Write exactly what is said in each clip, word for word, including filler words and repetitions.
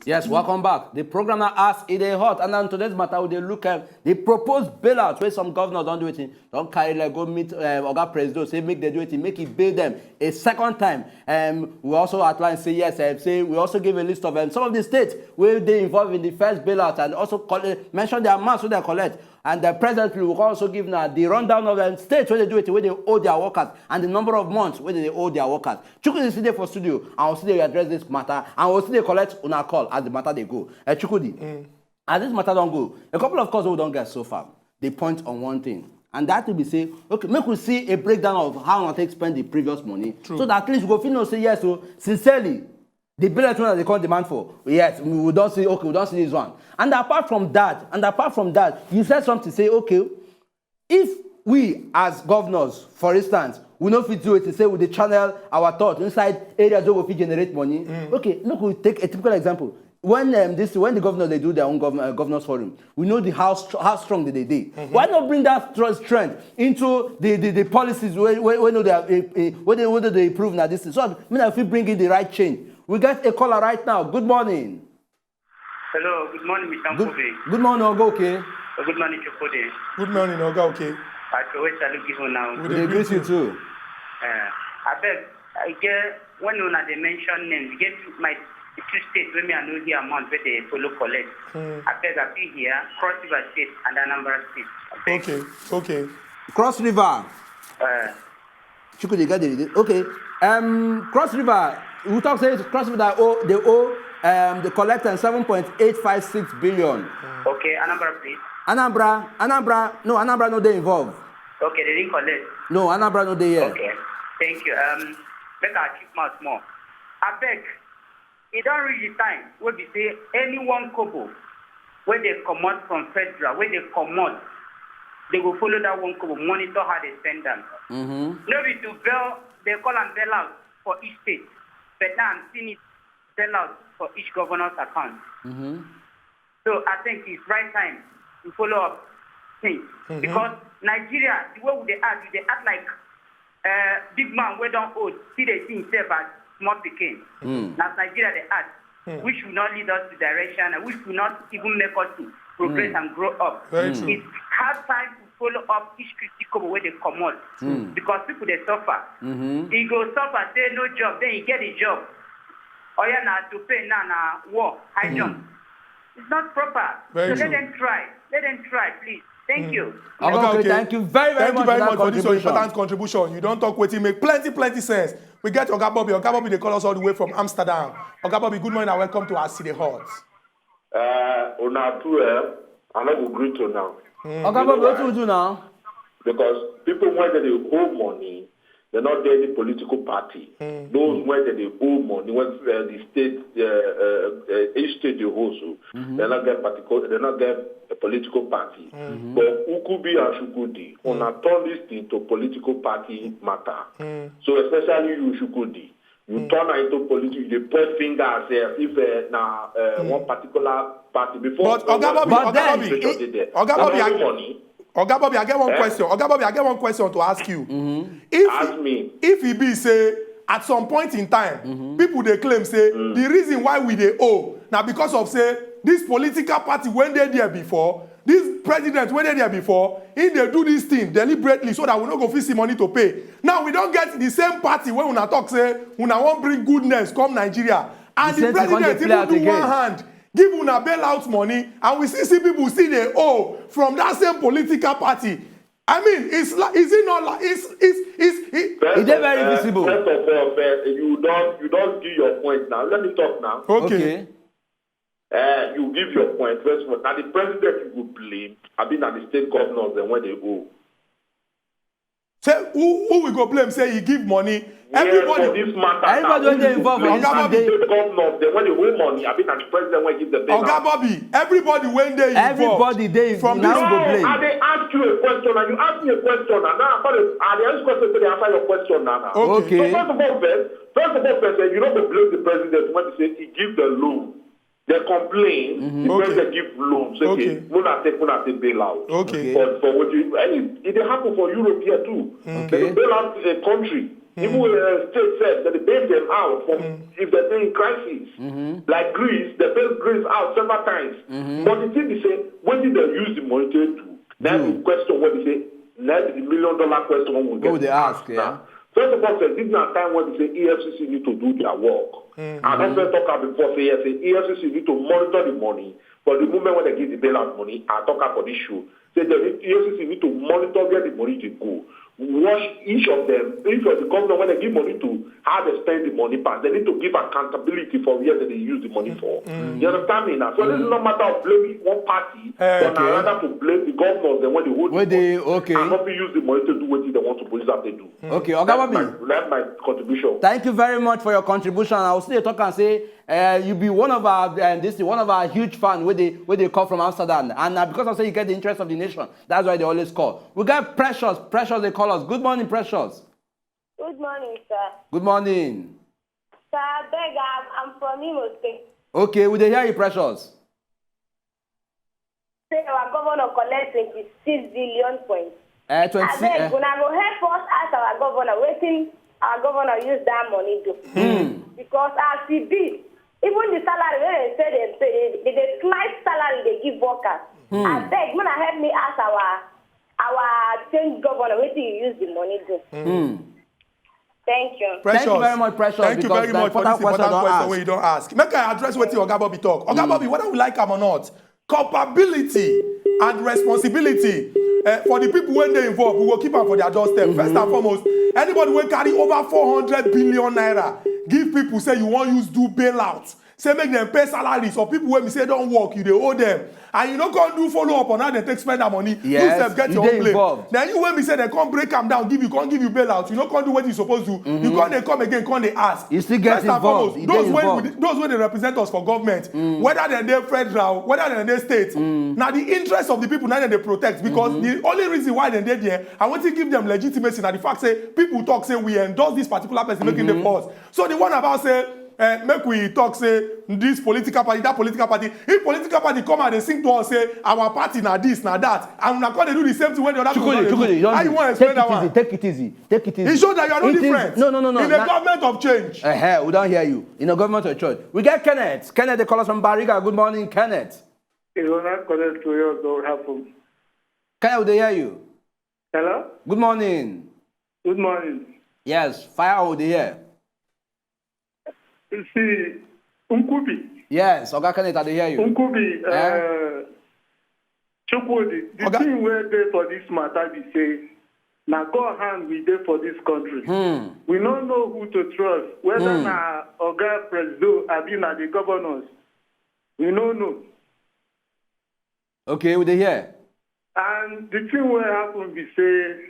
Yes, welcome back. The program now, as it is hot, and on today's matter, we dey look at the proposed bailout wey some governors don do wetin, don carry leg go meet uh, Oga Presido, say make they do wetin, make he bail them a second time. Um, we also outline say yes, uh, say we also give a list of um, some of the states wey dey involved in the first bailout and also collect, mention the amounts wey they collect. And uh, presently, we can also give now the rundown of um, states wey dey do wetin, wey dey owe their workers and the number of months wey dey owe their workers. Chukwudi still dey for studio and we still dey address this matter and we still dey collect una call as the matter dey go. Uh, Chukwudi, as this matter don go, a couple of calls wey we don get so far dey point on one thing. And that will be say, okay, make we see a breakdown of how una take spend the previous money. True. So that at least we go fit know say yes, so sincerely, the bailout wey una dey come demand for, yes, we, we don see, okay, we don see this one. And apart from that, and apart from that, you said something say, okay, if we as governors, for instance, we no fit do it, say we dey channel our thought inside areas wey go fit generate money. Okay, make we take a typical example. When um, this, when the governors dey do their own governor, uh, governors forum, we know the how str- how strong they dey dey. Why not bring that str- strength into the the, the policies wey wey wey no dey uh, uh, wey dey wey dey improve na this thing. So me na fit bring in the right change. We get a caller right now. Good morning. Hello, good morning, Mister Good, Kobe. Good morning, Oga Oke. Uh, Good morning, Chukode. Good morning, Oga Oke. I can wait to give you now. We dey greet you too. Uh, I beg, I get when una dey mention names, get my two states wey me I know the amount wey they follow collect. I beg, I be here, Cross River State and Anambra State. I beg. Okay, okay. Cross River. Uh, Chukwudi get the okay. Um, Cross River. We talk say Cross River dey owe dey owe um dey collect um, seven point eight five six billion. okay, Anambra State. Anambra, Anambra, no, Anambra no dey involved. Okay, they didn't collect. No, Anambra no dey here. Okay, thank you. Um, make I keep mouth more. I beg, e don reach the time wey be say any one kobo wey dey comot from federal, wey dey comot, they go follow that one kobo, monitor how they spend am. Mm-hmm. No be to bail, they call am bailout for each state, but now I'm seeing it bailout for each governor's account. Mm-hmm. So I think it's right time we follow up things because Nigeria, the way we dey act, we dey act like uh, big man wey don old, still dey see himself as small pikin. Mm. Na Nigeria dey act, which will not lead us to direction, and which will not even make us to progress and grow up. Very true. It's hard time to follow up each critical wey dey comot because people dey suffer. Mm-hmm. He go suffer, say no job, then he get a job. Oya na to pay now na war, high jump. It's not proper. Very so true. Let them try. Let them try, please. Thank you. Okay, okay, thank you very, very Thank much, you very for much that for this contribution. Important contribution. You don talk wetin make plenty, plenty sense. We get Oga Bobby. Oga Bobby dey call us all the way from Amsterdam. Oga Bobby, good morning and welcome to As E Dey Hot. Uh, una too, eh? I no go greet una. Oga Bobby, wetin we do now? Because people when they dey owe money, they not dey any political party. Those when they dey owe money, when uh, the state, uh, uh, uh, each state dey hold, so they not get particular, they not get a political party. But Ukubi and Shukudi, una turn this thing to political party matter. So especially you, Shukudi, you turn am into politics, you dey point finger as if uh, na uh, one particular party before. But Oga Bobby, But Oga then, Bobby, it- Oga Bobby, They I, owe money. Oga Bobby, I get one Eh? Question. Oga Bobby, I get one question to ask you. If Ask me. If e be say at some point in time, people dey claim say the reason why we dey owe na because of say this political party wey dey there before, this president wey dey there before, he dey do this thing deliberately so that we no go fit see money to pay. Now we don get the same party wey una talk say una wan bring goodness come Nigeria, and The the, same thing come president dey play even out do again. One hand give una bailout money, and we still see people still dey owe from that same political party. I mean, it's like, is it not like, it's, it's, it's, it, First E dey of- very uh, visible. First of all, first, you don't you don't give your point now. Let me talk now. Okay. Uh, you give your point. First of all, now the president you go blame. I mean, now the state governors and when they owe. Say who, who we go blame? Say he give money. Yes, for Everybody. This matter. Everybody now, wey dey who involved for blame? this Oga thing dey. State governors, they when they owe money. I mean, now the president when give the payment. Oga Bobby, everybody wey dey involved. Everybody dey From now this- go No, blame. I dey ask you a question and you ask me a question and now I dey I dey ask question so they answer your question now. now. Okay. So first of all, first, first of all, first, eh, you no go blame the president when they say he give the loan. They complain, the Okay. president give loans. Okay, Okay. una take una take bail out. Okay. For for what you any it dey happen for Europe here too. Okay. They bail out a country. Even uh, state sef, dem dey bail dem out from if dem dey in crisis. Like Greece, dem bail Greece out several times. But the thing be say, wetin dem use the money take do? Na the question wey be say, na the million dollar question wey we Wey we get dey ask, yeah. now. First of all, sef, this na time wey be say E F C C need to do their work. I don first talk am before, say yes, say E F C C need to monitor the money. But the moment wey dem give the bailout money, I talk am for this show. Say the E F C C need to monitor where the money dey go. Watch each of them, each of the government wey dem give money to, how dem spend the money pass. Dem need to give accountability for where dem dey use the money for. You understand me now? So this is not matter of blaming one party, Eh, but na okay. rather to blame the governors dem wey dey hold Wey the money dey, okay. and no fit use the money to do wetin dem want to use am take do. Okay, Oga That's my, Bobby. that's my contribution. Thank you very much for your contribution. I will still dey talk and say uh, you be one of our uh, this one of our huge fan wey dey wey dey call from Amsterdam, and na because I say you get the interest of the nation, that's why they always call. We got Precious. Precious, they call us. Good morning, Precious. Good morning, sir. Good morning. Sir, I beg, I'm, I'm from Imo State. Okay, we dey hear you, Precious. Say our governor collect twenty-six billion points. Uh, twenty. I beg, Uh, una go help us ask our governor wetin our governor use that money do. Because as e be, even the salary wey dem say dem pay, they, they dey slice salary dey give workers. I beg, una help me ask our our change governor wetin he use the money do. Thank you. Thank you very much, Precious, Thank you because very na much for important this important question I don question ask. Wey you don ask. Make I address wetin Oga Bobby talk. Oga Bobby, whether we like am or not, culpability and responsibility eh, for the people wey dey involved, we go keep am for their doorstep. First and foremost, anybody wey carry over four hundred billion naira give people say you wan use do bailout, say make dem pay salaries of people wey be say don work, you dey owe them, and you no come do follow up on how dem take spend that money. Yes, You sef get you your dey own blame. Involved. Then you wey be say dem come break am down, give you, come give you bailout, you no come do wetin you suppose do. You come dey come again, come dey ask. You still get First and involved. foremost, You those dey wey involved. we- those wey dey represent us for government, whether dem dey federal, whether dem dey state, na the interest of the people na dem dey protect, because the only reason why dem dey there and wetin give them legitimacy na the fact say people talk say we endorse this particular person, make him dey for us. So the one about say eh, make we talk say this political party, that political party, if political party come and dey sing to us say our party na this, na that, and una come dey do the same thing wey the other people Chukwudi, don Chukwudi, dey you do, how don't you wan take explain it that easy, one? take it easy, take it easy. It shows that you are not It is- different. no, no, no, no, In a na- government of change. Uh-huh, we don't hear you. In a government of church. We get Kenneth. Kenneth, they call us from Bariga. Good morning, Kenneth. If una connect to us, don happen. Kenneth, we dey hear you. Hello? Good morning. Good morning. Yes, fire, we dey hear. You see, Nkubi, Yes, Oga Kenneth, I dey hear you. Nkubi, Eh? uh, Chukwudi, the Oga- thing wey dey for this matter be say, na God hand we dey for this country. Hmm. We no know who to trust, whether Hmm. na Oga Presido abi na the governors. We no know. Okay, we dey hear. And the thing wey happen be say,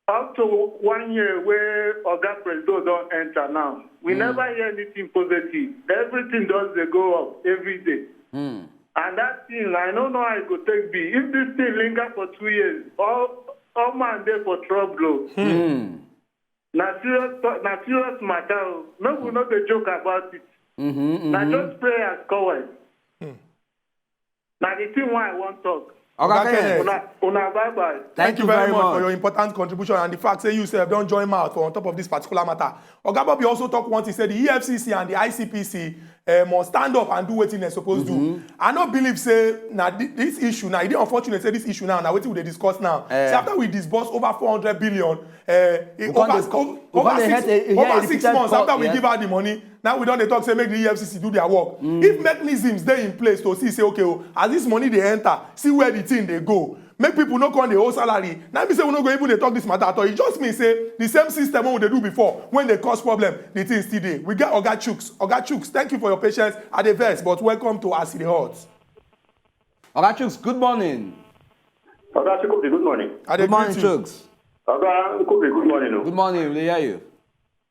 up to one year wey Oga Presido don enter now, we never hear anything positive. Everything just dey go up every day. Hmm. And that thing, I no know how e go take be. If this thing linger for two years, all all man dey for trouble. Hmm. Na serious to- na serious matter o. Make we no dey joke about it. Mm-hmm, Na mm-hmm. just prayers, coward. Na the thing wey I wan talk. Oga Oga Kenneth. Kenneth. Una una bye bye. Thank you very very much much. For your important contribution and the fact say you sef don join mouth for on top of this particular matter. Oga Bobby also talk one thing, say the E F C C and the I C P C uh, must stand up and do wetin dem suppose do. I no believe say na thi- this issue now, e dey unfortunate say this issue now na wetin we dey discuss now. Eh. Say after we disburse over four hundred billion, uh, come over, dey sc- o- we come over dey six, hear- hear over a six repeated months call, after we yes. Give out the money, now we don dey talk say make the E F C C do their work. If mechanisms dey in place to see say okay o, as this money dey enter, see where the thing dey go. Make people no come dey owe salary. Na be say we no go even dey talk this matter at all. E just mean say the same system wey we dey do before, when dey cause problem, the thing still dey. We get Oga Chuks. Oga Chuks, thank you for your patience. I dey vex, but welcome to As E Dey Hot. Oga Chuks, good morning. Oga Chukwudi, good morning. I dey Good morning, greet you. Chuks. Oga Nkubi, good morning. Good O. Morning, we dey hear you.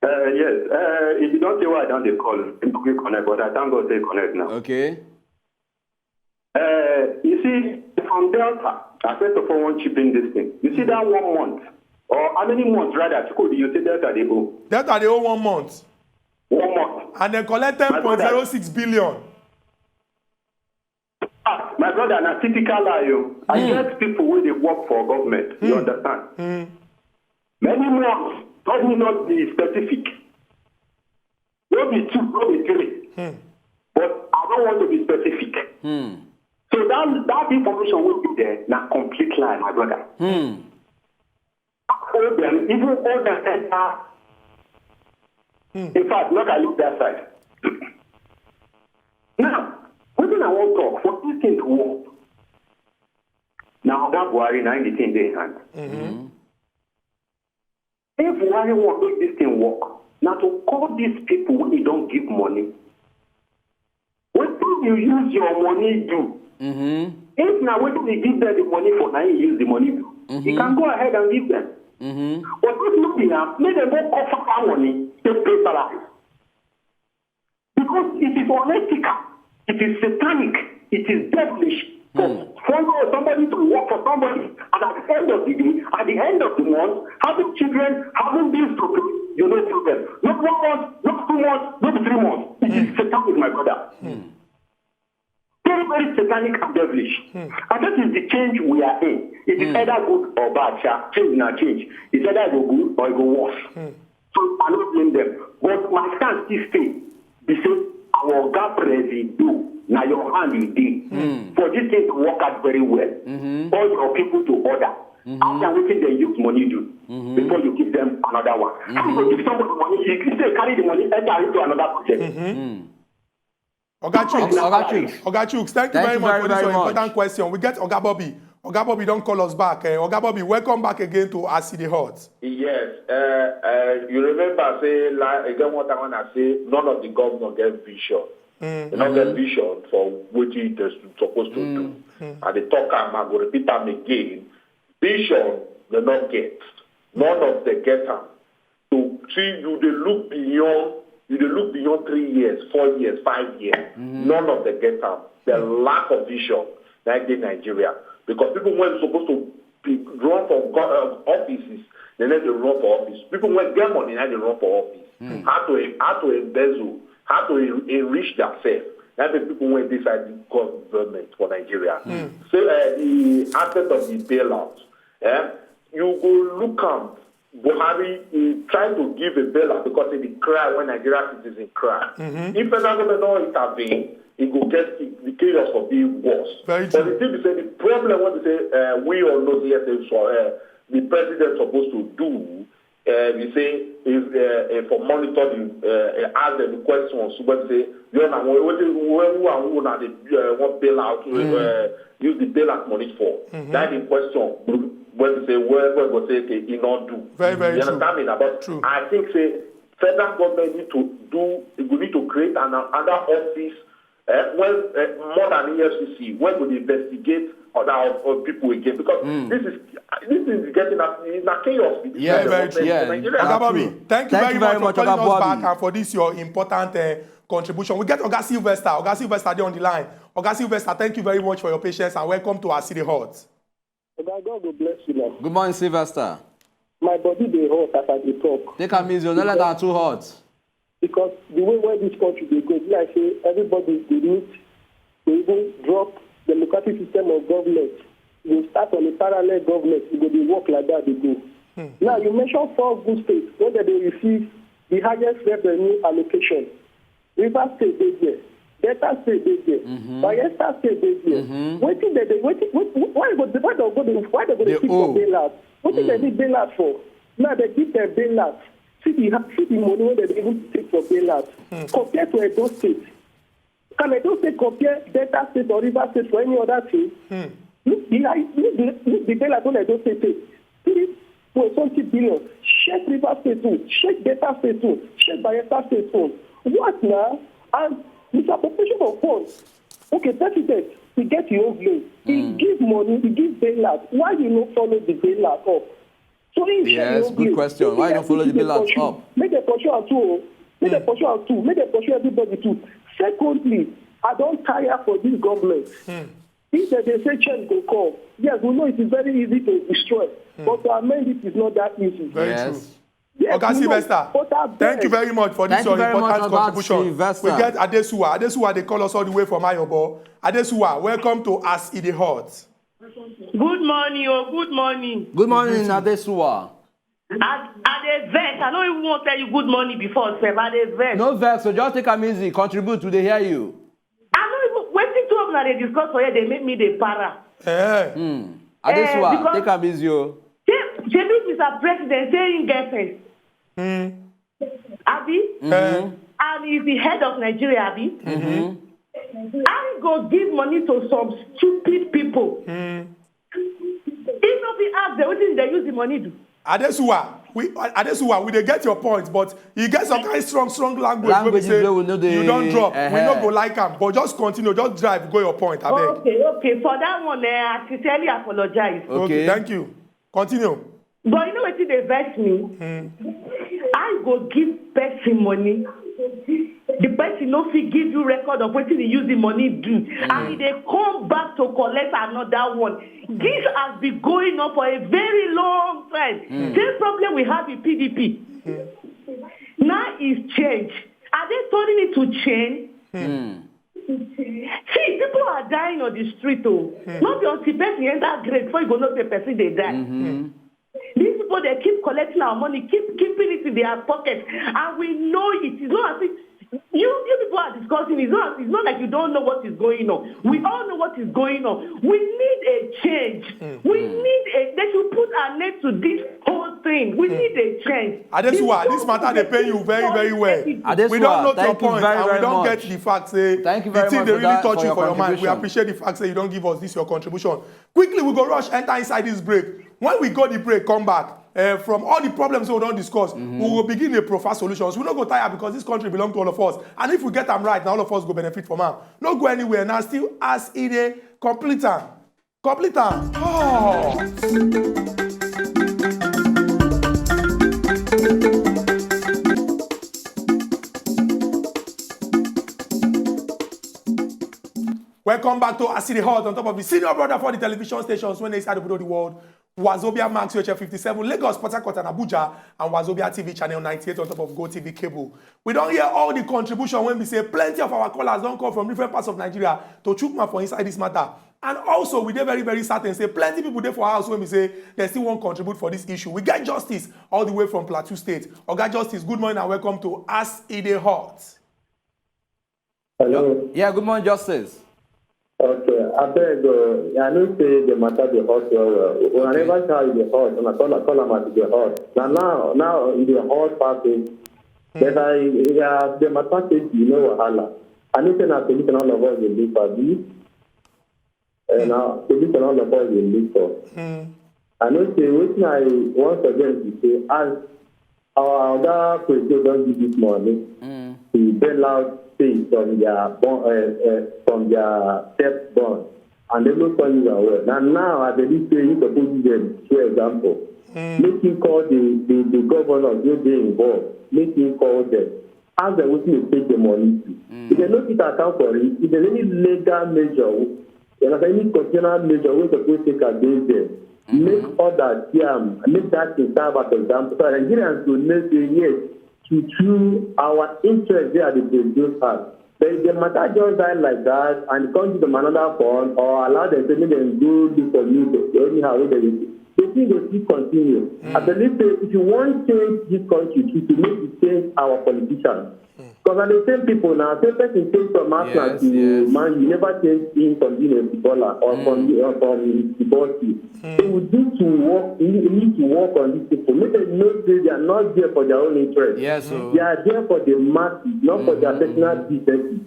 Uh, yes, uh, if you don't say why I don't dey call, Nkubi connect, but I thank God say connect now. Okay. Uh, you see, from Delta, I first of all want chip in this thing. You see that one month, or how many months rather, Chukwudi, you say Delta dey owe? Delta dey owe one month, One month. And dem collect ten point zero six billion. Ah, my brother, na typical lie o. I get people wey dey work for government. You understand? Many months, Let me not be specific. No be two, no be three. But I don't want to be specific. So that, that information will be there. Na complete lie, my brother. Hold them, even hold them enter. In fact, not I look that side. Now, wetin I wan talk for this thing to work? Na Oga Buhari na im the thing dey hand. If Buhari wan make this thing work, na to call these people wey e don give money. Wetin you use your money do? If na wetin you give them the money for, na you use the money do, you can go ahead and give them. But if no be am, make dem go cover that money take pay salary. Because it is unethical, it is satanic, it is devilish for follow somebody to work for somebody, and at the end of the day, at the end of the month, having children, having bills to pay, you no problem. Not one month, not two months, not three months. It is satanic, my brother. Very, very satanic and devilish. And that is the change we are in. It is either good or bad, sha. Change na change. It's either e go good or e go worse. So I no blame them. But my stance still stay. Be say our Oga Presido, na your hand e dey. For this thing to work out very well, all your people to order. After wetin dem use money do, before you give them another one. How you go give somebody money, you say carry the money, enter into another project? Oga Chuks. Oga Chuks. Oga Chuks, thank you very much for this your important question. We get Oga Bobby. Oga Bobby don call us back. Eh, Oga Bobby, welcome back again to As E Dey Hot. Yes, uh, uh, you remember say la, again one time when I say none of the governor get vision. They no get vision for wetin they supposed to do. And they talk am, I go repeat am again. Vision, they no get. None of them get am. So see, you dey look beyond, you dey look beyond three years, four years, five years. None of them get am. The lack of vision na dey Nigeria, because people wey supposed to be run for go- uh, offices, they no dey run for office. People wey get money na dey run for office. How to how to embezzle, how to en- enrich themselves. Na the people wey decide the government for Nigeria. So uh, the aspect of the bailout, eh, you go look am. Buhari, he try to give a bailout because he dey cry when Nigeria citizens cry. If federal government no intervene, e go get the chaos for be worse. Very true. But the thing be say the problem wey be say uh, we all know say yes, so, uh, the president supposed to do uh, be say if uh, uh, for monitor the uh, uh, ask them the questions wey be say you know wetin who and who na dey uh, wan bail out uh, use the bailout money for. That the question wey be say where where go say okay e no do. Very, very true. You understand me na? But I think say federal government need to do, e go need to create an another office uh, when uh, more than E F C C wey go dey investigate other uh, people again, because this is this is getting a, na chaos. This is the government for Nigeria. Oga Bobby, thank you very much for calling us back and for this your important uh, contribution. We get Oga Sylvester. Oga Sylvester dey on the line. Oga Sylvester, thank you very much for your patience and welcome to As E Dey Hot. Oga, God go bless you now. Good morning, Sylvester. My body dey hot as I dey talk. Take am easy, no let am too hot. Because the way wey this country dey go, be like say everybody dey need to even drop democratic system of government. You go start on a parallel government, e go dey work like that dey go. Now, you mention four good states wey dem dey receive the highest revenue allocation. Rivers State dey there, Delta State dey there, Bayelsa State dey there. Wetin dem dey wetin wetin why go dey why dem go dey why dem go dey keep for bailout? Wetin dem need bailout for? Now dem give dem bailout. See the ha- see the money wey dem dey even take for bailout compared to Edo State. Can Edo State compare Delta State or Rivers State for any other thing? Look the high, look the look the bailout wey Edo State take. Three point something billion. Check Rivers State own. Check Delta State own. Check Bayelsa State own. What now? And misappropriation of funds. Okay, president, he get your own blame. He give money, he give bailout. Why you no follow the bailout up? So he share Yes, your good blame. Question. Why you no follow the bailout up? Make dem pursue am too. Make dem pursue am too. Make dem pursue everybody too. Secondly, I don tire for this government. If dem dey say change go come, yes, we know it is very easy to destroy, but to amend it is not that easy. Very true. Yes. Yes, Oga we know, Sylvester, but I thank you beg. Very much for this Thank your you very important much, Oga contribution. Sylvester. We get Adesuwa. Adesuwa, they call us all the way from Ayobo. Adesuwa, welcome to As E Dey Hot. Good morning, oh, good morning. Good morning, Adesuwa. I, I dey vex. I no even wan tell you good morning before sef. I dey vex. No vex, so just take am easy, contribute, we dey hear you. I no even wetin two of una dey discuss for here dey make me dey para. Eh. Hmm. Adesuwa, because- take am easy o. Shey shebi Mister President say him get sense. Mm. Abi? Eh. And he's the head of Nigeria, Abi? Mhm. How he go give money to some stupid people? Mm. He no fit ask them wetin they use the money do. Adesuwa, we Adesuwa, we dey get your point, but you get some kind strong, strong language. Languages Wey wey we no dey- you don drop. We no eh. Go like am, but just continue, just drive, go your point, abeg. Okay, okay. For that one, eh, I sincerely apologize. Okay. Thank you. Continue. But you know wetin dey vex me? I go give person money. The person no fit give you record of wetin he use the money do, and he dey come back to collect another one. This has been going on for a very long time. Same problem we have with P D P. Now it's change. Are they turning it to change? Hmm. See, people are dying on the street. Oh, not be until person enter grave before you go know say person dey die. Mhm. These people they keep collecting our money, keep keeping it in their pocket, and we know it. It's not as if you you people are discussing. It's not it's not like you don't know what is going on. We all know what is going on. We need a change. We need a. They should put an end to this whole thing. We need a change. Adesuwa, The this matter dey pain you very, very well. Adesuwa, We don't note your thank you point, very, and we very don't much. Get the fact say Thank you the very thing much dey for really that- touch for you your for your mind. We contribution. Appreciate the fact say you don give us this your contribution. Quickly, we go rush enter inside this break. When we go the break, come back. Uh, from all the problems we don discuss, we will begin dey profile solutions. We no go tire because this country belong to all of us. And if we get am right, na all of us go benefit from am. No go anywhere. Na still as e dey complete am. Complete am. Oh. Welcome back to As E Dey Hot on top of the senior brother for the television stations wey dey inside the world. Wazobia Max U H F fifty-seven, Lagos, Port Harcourt, and Abuja, and Wazobia T V channel ninety-eight on top of Go T V cable. We don hear all the contribution wey be say plenty of our callers don come from different parts of Nigeria to chook mouth for inside this matter. And also, we dey very, very certain say plenty people dey for house wey be say they still wan contribute for this issue. We get justice all the way from Plateau State. Oga Justice, good morning and welcome to As E Dey Hot. Hello. Yeah, good morning, Justice. Okay, abeg, uh, I know say the matter dey hot well well. Una never say e dey hot, una call call am as e dey hot. Na now now e dey hot pass it. But I, as the matter take be, no wahala. I know say na solution all of us dey look for, abi? Eh, na solution all of us dey look for. I know say wetin I wan suggest be say as our oga Presido don give this money, Mm. to bail out states from their bond, uh, uh, from their debt bond, and dem no come use am well. Na now I believe say he suppose use dem show example. Make him call the the the governors wey dey involved. Make him call them. Ask them wetin dey take the money to. If dem no fit account for it, if there's any legal measure, you know, any constitutional measure wey suppose take against them, make others see am. Make that thing serve as example. So Nigerians go know say yes, true true, our interest dey at the produce house. But if the matter just die like that and come give them another fund or allow them say make dem go look for new anyhow wey dem dey, the thing go still continue. I believe say if you wan change this country, to to make the change our politicians. Because na the same people now, same person take from Arsenal Yes, to yes. Man U, never change him from being a footballer or from or from football team. So we need to work, we need to work on these people. Make dem know say they are not there for their own interest. Yes, so They are there for the masses, not for their personal businesses.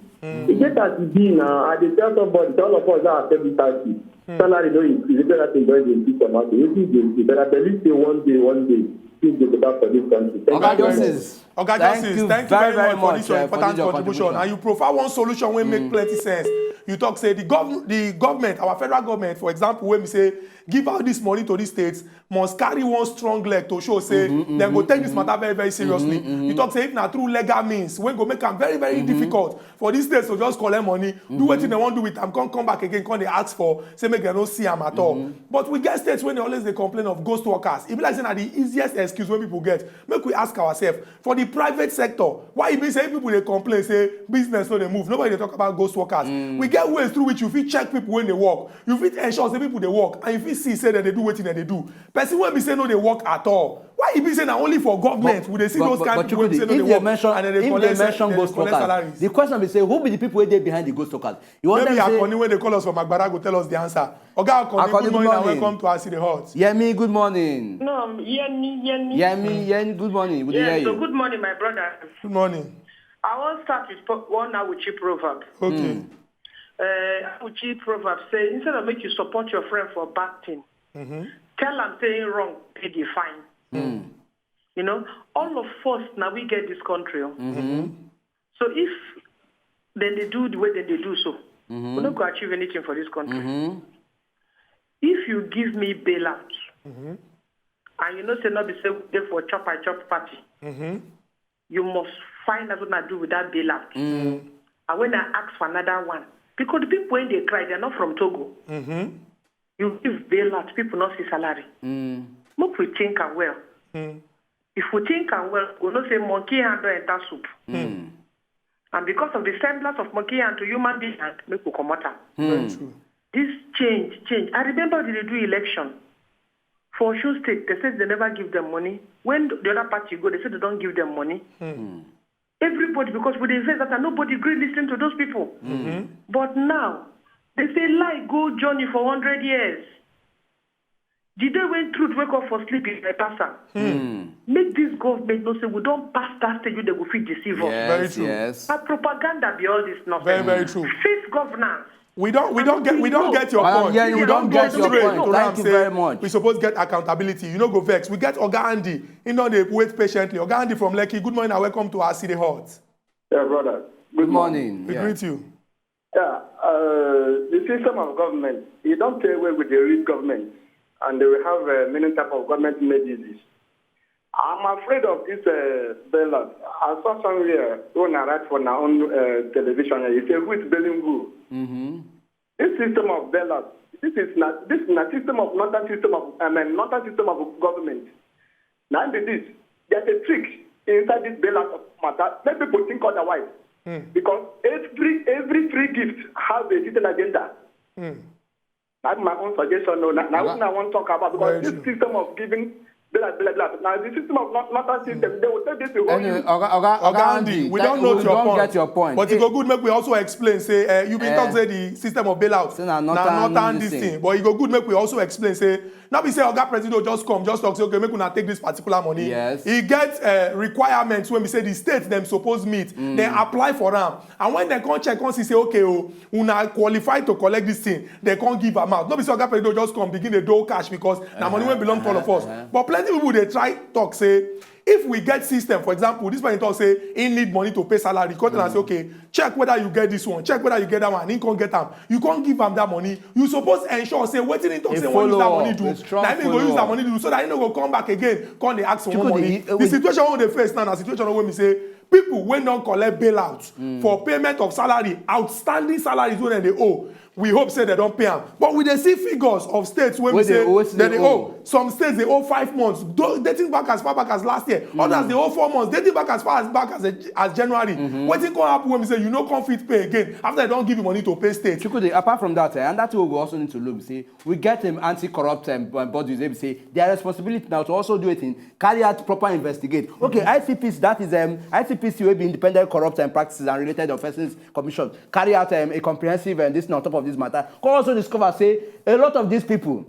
E get as e be now. I dey tell somebody, tell all of us that are seventy thirty. Salary no increase, everything don dey increase for market. Wetin dey increase? But I believe say one day, one day, things go better for this country. Thank Oga you very much. Justice, Oga thank Justice, you thank you very, very very much for much, this your uh, for important this your contribution. Contribution. And you profile one solution wey make plenty sense. You talk say the gov the government, our federal government, for example, wey be say give out this money to these states, must carry one strong leg to show say dem go take this matter very, very seriously. You talk say if na through legal means, wey go make am very, very difficult for these states to just collect money, do wetin dem wan do with am, come come back again, come dey ask for say make dem no see am at all. But we get states wey dey always dey complain of ghost workers. E be like say na the easiest excuse wey people get. Make we ask ourselves, for the private sector, why e be say people dey complain say business no dey move, nobody dey talk about ghost workers? We Get ways through which you fit check people when they work. You fit ensure say people they work, and you fit see say that they do wetin dem dey do. Person wey be say no dey work at all. Why e be say na only for government we dey see those kind people wey be say no dey work and dem dey collect salaries? The question be say, who be the people wey dey behind the ghost workers? You want maybe Akoni wey dey call us from Agbara go tell us the answer. Oga Akoni, good morning and welcome to As E Dey Hot. Yemi, good morning. No, Yemi, Yemi. Yemi, Yemi, good morning. We dey hear you. Yes, so good morning, my brother. Good morning. I wan start with one Awuchi proverb. Okay. Uh, Awuchi proverb say, instead of make you support your friend for bad thing, tell am say him wrong, pay the fine. You know, all of us now we get this country. Oh. So if then they do the way that they do so, we no go achieve anything for this country. If you give me bailout, and you know say not be say we dey for chop I chop party, you must find out what I do with that bailout. And when I ask for another one, because the people when they cry, they're not from Togo. You give bailout, people not see salary. Make we think am well. If we think am well, we know say monkey hand don enter soup. And because of the semblance of monkey hand to human being hand, make we comot am. Very true. This change, change. I remember they do election for Osun State. They said they never give them money. When the other party go, they said they don't give them money. Everybody, because we dey invest that time, nobody gree listen to those people. But now, they say lie go journey for hundred years. The day when truth wake up for sleep is my pastor. Make this government know say we don't pass that stage wey they go fit deceive us. Very true. Yes. Na propaganda be all this nonsense. Very, very true. Face governance. We don't, we don't get, we don't get your point. We don't get your point. Thank you very much. We suppose get accountability. You know, go vex. We get Oga Andy. He don dey wait patiently. Oga Andy from Lekki. Good morning and welcome to As E Dey Hot. Yeah, brother. Good morning. We greet you. Yeah, uh, the system of government, you don't take away with the real government, and they will have uh, many type of government agencies. I'm afraid of this uh, bailout. I saw somewhere when I write for my own uh, television, and you say, who is bailing who? This system of bailout, this is not this is not system of northern system of I mean northern system of government. Now be this, there's a trick inside this bailout of matter. Let people think otherwise. Because every every free gift has a hidden agenda. That's my own suggestion. No, now, now I want to talk about because this system of giving blah blah blah. Now the system of not not system they will take this the whole anyway, Oga, Oga, Oga Andy, we don't know your point. But it go good make we also explain. Say uh, you been talk say the system of bailout na northern this thing, but it go good make we also explain. Say not be say Oga Presido just come just talk say okay make una take this particular money. Yes. He get uh, requirements when we say the state them suppose meet. Then apply for am, and when they come check come see say okay oh una qualify to collect this thing, they come give am out. No be say Oga Presido just come begin dey dole cash because na money wey belong to all of us. But plenty people dey try talk say if we get system, for example, this person talk say he need money to pay salary, come tell am say okay, check whether you get this one, check whether you get that one, and he come get am, you come give am that money, you suppose ensure say wetin he talk say wan use that money do, na him he go use that money do, so that he no go come back again come dey ask for more money. The situation wey we dey face now na situation wey be say people wey don collect bailout for payment of salary, outstanding salaries wey dem dey owe, we hope say dem don pay am. But we dey see figures of states wey be say dem dey owe. Some states dey owe five months, dating back as far back as last year. Others dey owe four months, dating back as far as back as, as January. Wetin come happen wey be say you no come fit pay again after dem don give you money to pay state? Chukwudi, apart from that, eh, and that thing we go also need to look, say we get um, anti-corrupt um, bodies. They say their responsibility now to also do it in carry out proper investigate. Okay, I C P C, that is um, I C P C will be Independent Corrupt and Practices and Related Offences Commission, carry out um, a comprehensive and this on top of this matter. Come also discover say a lot of these people,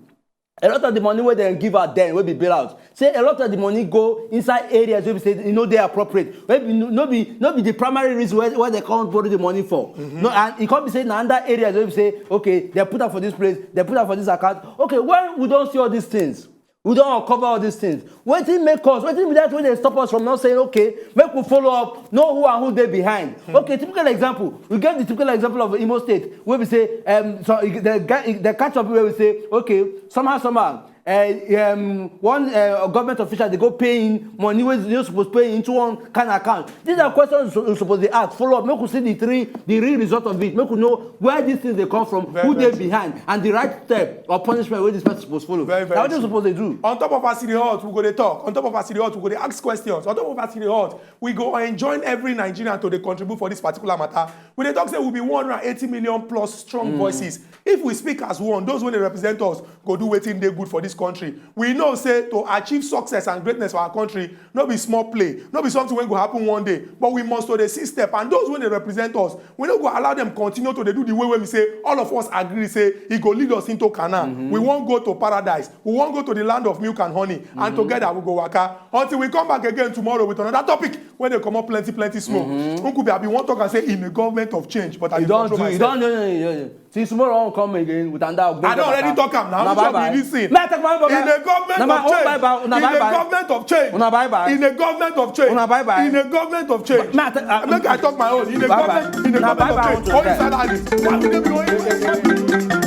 a lot of the money where they give out then will be bail out. Say a lot of the money go inside areas where we say you know they appropriate. Where we no be no be the primary reason where, where they can't borrow the money for. No, and it can't be saying under areas where we say okay they put up for this place, they put up for this account. Okay, when we don't see all these things, we don't uncover all these things. Wetin make us? Wetin be that when they stop us from not saying okay, make we follow up, know who and who they behind. Okay, typical example. We get the typical example of Imo State where we say um so the the catch up where we say okay somehow somehow Uh, um, one uh, government official, they go paying money wey they suppose pay into one kind account. These are questions you suppose dey ask, follow up, make we see the three the real result of it, make we know where these things dey come from, Very, who very dey true. behind, and the right step or punishment wey this person suppose follow. Very, very Na what you true. suppose dey do. On top of as e dey hot, we go dey talk. On top of as e dey hot, we go dey ask questions. On top of as e dey hot, we go enjoin every Nigerian to dey contribute for this particular matter. We dey talk say we be one hundred and eighty million plus strong voices. If we speak as one, those wey dey represent us go do wetin dey good for this country. We know say to achieve success and greatness for our country, no be small play, no be something wey go happen one day, but we must to dey see step. And those wey dey represent us, we no go allow them continue to dey do the way wey we say all of us agree say e go lead us into Canaan. We wan go to paradise. We wan go to the land of milk and honey, and together we go waka until we come back again tomorrow with another topic wey dey comot plenty plenty smoke. Nkubi, I bin wan talk and say in a government of change, but I You bin don control do, you myself. don no, no, no, no. Since tomorrow I wan come again with another. I don already talk am now. Na Which one bye be bye. this thing? Me, I take my own bye bye. In a government Na my of own change. bye bye. Una In bye a bye. government of change. Una bye bye. In a government of change. Una bye bye. In a government of change. Me, I take, uh, Make I talk my own. In a Bye bye. government, in a Na government bye bye of change. una. All inside that is. Why would they be going?